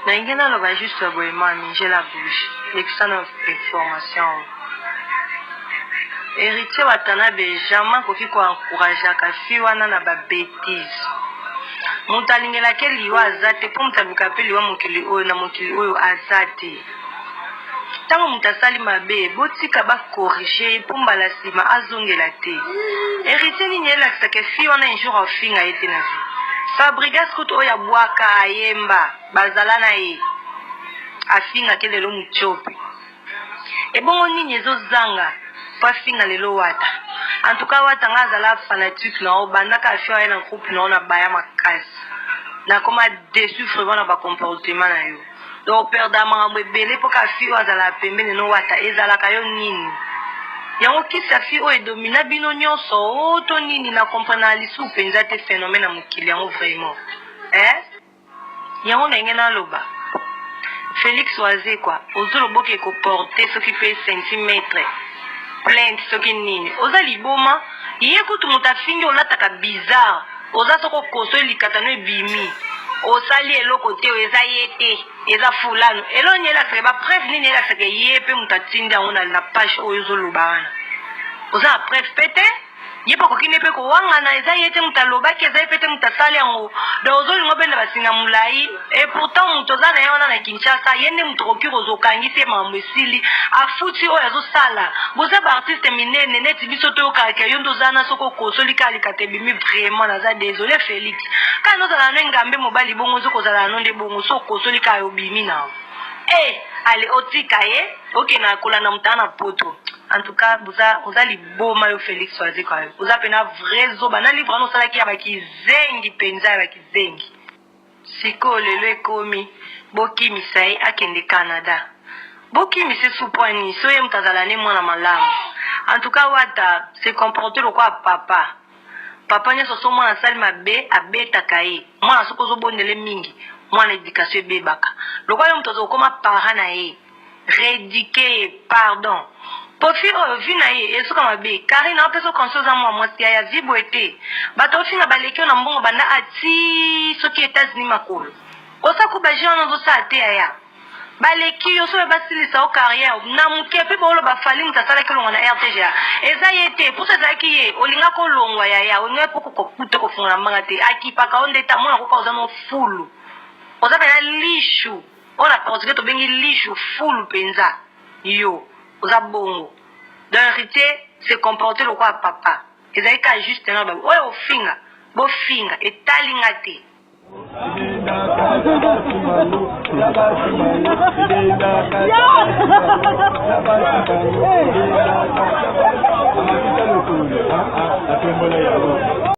Nalingi naloba juste boye mami j'ai la bouche lekisa na information oyo Heritier Watanabe jamais akoki ko encourageaka fille wana na ba betise moto alingelaka ye liwa aza te mpo moto aluka mpe liwa mokili oyo na mokili oyo aza te Ntango moto asali mabe, botika ba corriger ye mpo mbala sima azongela te. Heritier nini elakisa ke fille wana un jour afinga ye te na vie? Fabrigas kutu oyo abwaka ayemba bazala na ye afinga ke lelo mutiope. Ebongo nini ezo zanga po afinga lelo wata? En tout cas wata nga azala fanatique na yo banda kaka fille aya na groupe na yo na baya makasi. Nakoma deçu vraiment na ba comportement na yo. Donc perda makambo ebele po kaka fille oyo azalaka pembeni no wata ezalaka yo nini? Yango kisi ya fille oyo edomina bino nionso oh to nini na comprenaka lisusu penza te phenomène ya mokili yango vraiment eh? Yango ndenge naloba Felix Wazekwa ozoloba oke ko porter soki pe centimetre plainte soki nini oza liboma ye kutu moto afingi olataka bizarre oza soki okosoli likata no ebimi osali eloko te eza ye te eza fulano eloko nini elakisaka ba preuve nini elakisaka ye pe moto atindi yango na page oyo ozoloba wana oza na preuve pe te Ye pe akoki nde pe kowangana eza ye te mutu alobaki eza ye pe te mutu asali yango donc ozolinga obenda basinga mulayi et pourtant mutu oza na ye wana na Kinshasa ye nde mutu okoki kozwa okangisi ye makambo esili afuti oyo azosala boza ba artiste minene neti biso toyokaka ke yo nde oza wana soki okosoli kaka likata ebimi vraiment naza desole Felix kaka nozala no engambe mobali bongo ozo kozala no nde bongo so okosoli kaka obimi na eh ale otika ye okenda kolanda moto na poto en tout cas boza oza Boma yo Felix Wazekwa yo oza pena vrai zoba na livre wana osalaki ya ba kizengi penza ya ba kizengi. Sikoyo lelo ekomi bokimisa ye akende Canada bokimisa ye su poa nini soki ye mutu azala ne mwana malamu en tout cas wata se comporte lokola papa papa nionso soki mwana asali mabe abetaka ye mwana soki ozobondela ye mingi mwana education ebebaka lokola yo mutu okoma parent na ye Reeduquer ye pardon. Po fille oyo vie na ye esuka mabe. Carine apesa yo conseil oza mua mwasi yaya vie boye te. Batu ofinga baleki yo na mbongo banda a tii soki Etats Unis makolo. Osa ko ba jeux wana ozosala te yaya. Baleki yo soki basilisa yo carrière na muke pe boloba Fally mutu asalaki olongwa na RTGA. Eza ye te po soki ezalaki ye olingaki olongwa yaya olingaki pe kokuta kofungola mbanga te. Akipaka yo nde te amonaka yo kaka oza no fulu. Oza pena lichou. Oyo na portugais tobengi lixo fulu penza yo oza bongo donc heritier se comporte lokola papa ezali kaka juste na ba oyo ofinga bofinga etali nga te.